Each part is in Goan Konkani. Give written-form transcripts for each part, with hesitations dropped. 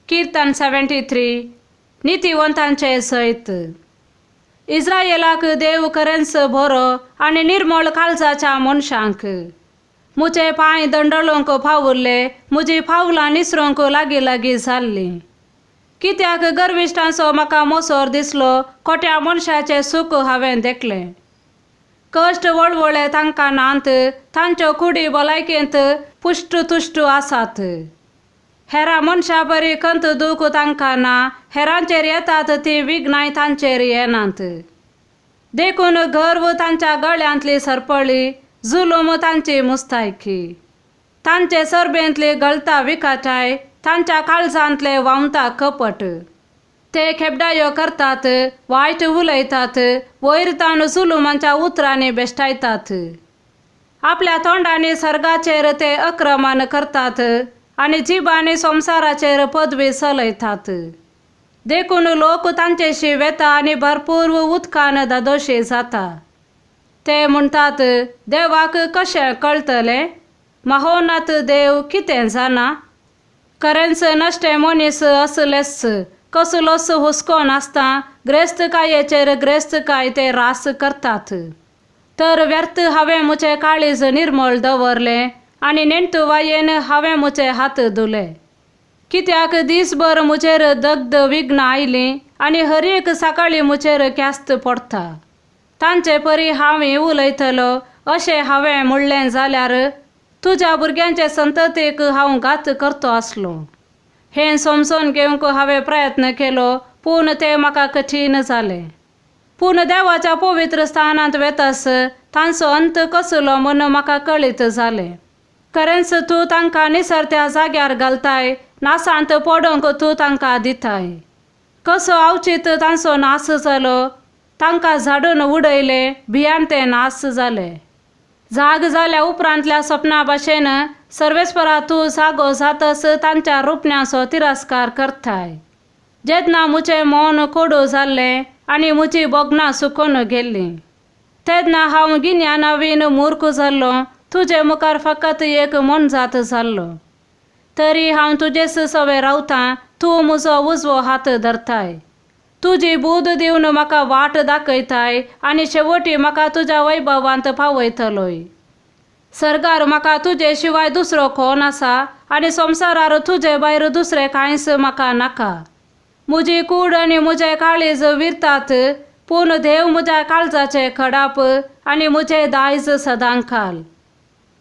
किर्तन 73. नितीवंतांचे सयत. इस्रायलाक देव खरेंच बरो आनी निर्मळ काळजाच्या मनशांक. म्हजे पांय दंडळूंक पावुल्ले, म्हजी पावलां निसरूंक लागीं लागीं जाल्लीं. कित्याक गर्विश्टांचो म्हाका मोसोर दिसलो, खोट्या मनशाचें सूख हांवें देखलें. कश्ट वळवळे तांकां नात, तांच्यो कुडी भलायकेंत पुश्ट तुश्ट आसात. हेरां मनशां बरी खंत दूख तांकां ना, हेरांचेर येतात ती विघ्नांय तांचेर येनात. देखून गर्व तांच्या गळ्यांतली सरपळी, जुलूम तांची मुस्तायकी. तांचे सरबेंतली गळता विकाटाय, तांच्या काळजांतले व्हांवता कपट. ते खेबडायो करतात, वायट उलयतात, वयर ताण जुलुमांच्या उतरांनी बेश्टायतात. आपल्या तोंडांनी सर्गाचेर ते अक्रमण करतात आनी जिबांनी संवसाराचेर पदवी चलयतात. देखून लोक तांचेशी वेता आनी भरपूर उदकान धादोशी जाता. ते म्हणटात, देवाक कशें कळटलें? महोन्नत देव कितें जाणा? खरेंच नश्टे मनीस असलेच, कसलोच हुस्को नासता ग्रेस्तकायेचेर ग्रेस्तकाय ते रास करतात. तर व्यर्थ हांवें म्हजें काळीज निर्मळ दवरलें आनी नेणतुवायेन हांवें म्हजे हात धुले. कित्याक दीसभर म्हजेर दग्ध विघ्नां आयलीं आनी हर एक सकाळीं म्हजेर ख्यास्त पडटा. तांचे परी हांव उलयतलो अशें हांवें म्हणलें जाल्यार तुज्या भुरग्यांचे संततीक हांव घात करतो आसलो. हें समजून घेवंक हांवें प्रयत्न केलो, पूण तें म्हाका कठीण जालें. पूण देवाच्या पवित्र स्थानांत वेतास तांचो अंत कसलो म्हूण म्हाका कळीत जालें. खरेंच तूं तांकां निसरत्या जाग्यार घालताय, नासांत पडूंक तूं तांकां दिताय. कसो अवचीत तांचो नास जालो, तांकां झाडून उडयले, भियान ते नास जाले. जाग जाल्या उपरांतल्या सपना भाशेन सर्वेस्परा तूं जागो जातस तांच्या रुपण्याचो तिरस्कार करताय. जेन्ना म्हजें मन कोडू जाल्लें आनी म्हजी भोगणां सुकून गेल्लीं, तेन्ना हांव गिन्यानावीन मूर्ख जाल्लो, तुजे मुखार फकत एक मोनजात जाल्लो. तरी हांव तुजेच सवे रावतां, तूं म्हजो उजवो हात धरताय. तुजी बूद दिवन म्हाका वाट दाखयताय आनी शेवटी म्हाका तुज्या वैभवांत पावयतलोय. सरकार म्हाका तुजे शिवाय दुसरो कोण आसा आनी संवसारार तुजे भायर दुसरें कांयच म्हाका नाका. म्हजी कूड आनी म्हजें काळीज विरतात, पूण देव म्हज्या काळजाचें खडाप आनी म्हजें दायज सदांकाल.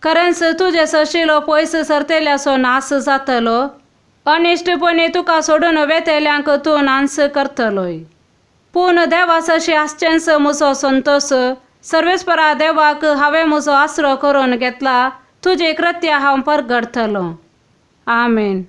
खरेंच तुजे सशिलो पयस सरतेल्याचो नास जातलो, अनिश्टपणी तुका सोडून वेतेल्यांक तूं नांस करतलोय. पूण देवा सशी आसचेंच म्हजो संतोश. सर्वेस्परा देवाक हांवें म्हजो आसरो करून घेतला, तुजी कृत्या हांव परगटतलो. आमेन.